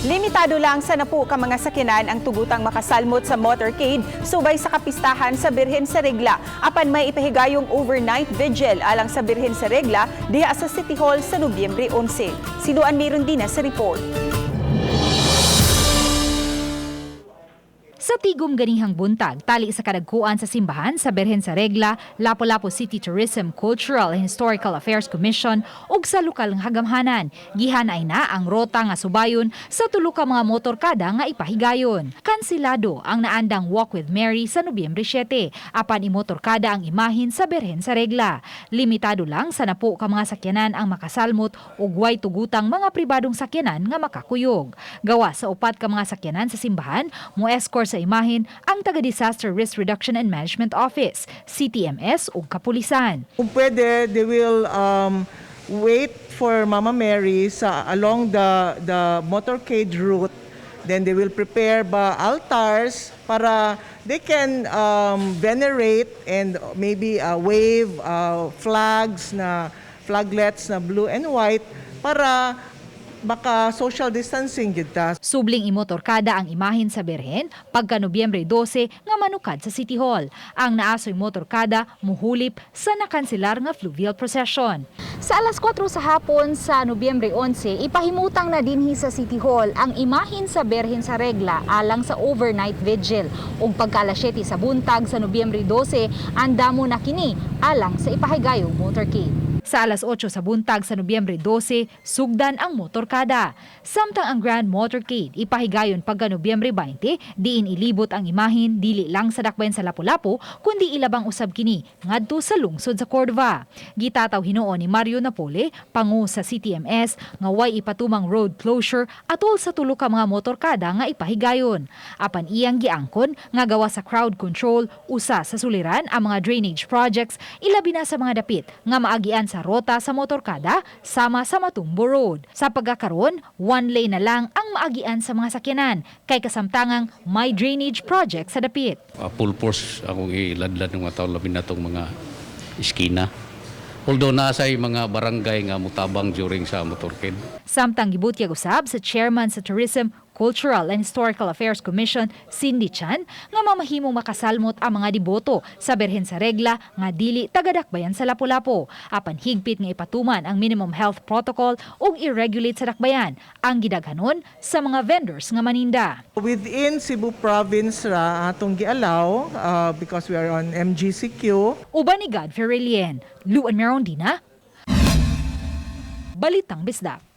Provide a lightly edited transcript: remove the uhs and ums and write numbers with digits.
Limitado lang sa 10 ka mga sakyanan ang tugutang makasalmot sa motorcade subay sa kapistahan sa Birhen sa Regla. Apan may ipahigayong overnight vigil alang sa Birhen sa Regla diha sa City Hall sa Nobyembre 11. Si Luan Mirondina sa report. Sa tigom ganihang buntag, tali sa kadagkuan sa simbahan sa Birhen sa Regla, Lapu-Lapu City Tourism, Cultural and Historical Affairs Commission ug sa lokal nga hagamhanan. Gihanay na ang rota nga subayon sa tulo ka mga motorkada nga ipahigayon. Kansilado ang naandang Walk with Mary sa Nobyembre 7, apan imotorkada ang imahin sa Birhen sa Regla. Limitado lang sa 10 ka mga sakyanan ang makasalmot ug way tugutang mga pribadong sakyanan nga makakuyog. Gawa sa upat ka mga sakyanan sa simbahan, mo escort sa imahin ang taga Disaster Risk Reduction and Management Office, CTMS ug kapulisan. Kung pwede, they will wait for Mama Mary sa along the motorcade route. Then they will prepare ba altars para they can venerate and maybe wave flags na flaglets na blue and white para baka social distancing gid ta. Subling imotorkada ang imahin sa Birhen pagka Nobyembre 12 nga manukad sa City Hall. Ang naasoy motorkada muhulip sa nakanselar nga fluvial procession. Sa alas 4 sa hapon sa Nobyembre 11, ipahimutang na dinhi sa City Hall ang imahin sa Birhen sa Regla alang sa overnight vigil. Ug pagka alas 7 sa buntag sa Nobyembre 12, andamo na kini alang sa ipahigayong motorcade. Sa alas 8 sa buntag sa Nobyembre 12, sugdan ang motorkada. Samtang ang Grand Motorcade ipahigayon pagka Nobyembre 20, diin ilibot ang imahin dili lang sa dakbayan sa Lapu-Lapu, kundi ilabang usab kini ngadto sa lungsod sa Cordova. Gitataw hinuon ni Mario Napole, pangu sa CTMS, nga way ipatumang road closure atol sa tulo ka mga motorkada nga ipahigayon. Apan iyang giangkon nga gawa sa crowd control, usa sa suliran ang mga drainage projects, ilabi na sa mga dapit nga maagian sa rota sa motorkada sama sa Matumbo Road. Sa pagkakaron, one lane na lang ang maagian sa mga sakyanan kay kasamtangang may drainage project sa dapit. Full force akong iladlad ng mga tao, labi na tong mga iskina. Although nasa mga barangay nga mutabang during sa motorcade. Samtang gibutyag usab sa chairman sa Tourism, Cultural and Historical Affairs Commission, Cindy Chan, nga mamahimong makasalmot ang mga deboto sa Birhen sa Regla nga dili tagadakbayan sa Lapu-Lapu. Apan higpit nga ipatuman ang minimum health protocol ug i-regulate sa dakbayan ang gidaghanon sa mga vendors nga maninda. Within Cebu Province ra atong gialaw because we are on MGCQ. Uban ni Godfrey Relien, Luan Merondina, Balitang Bisdak.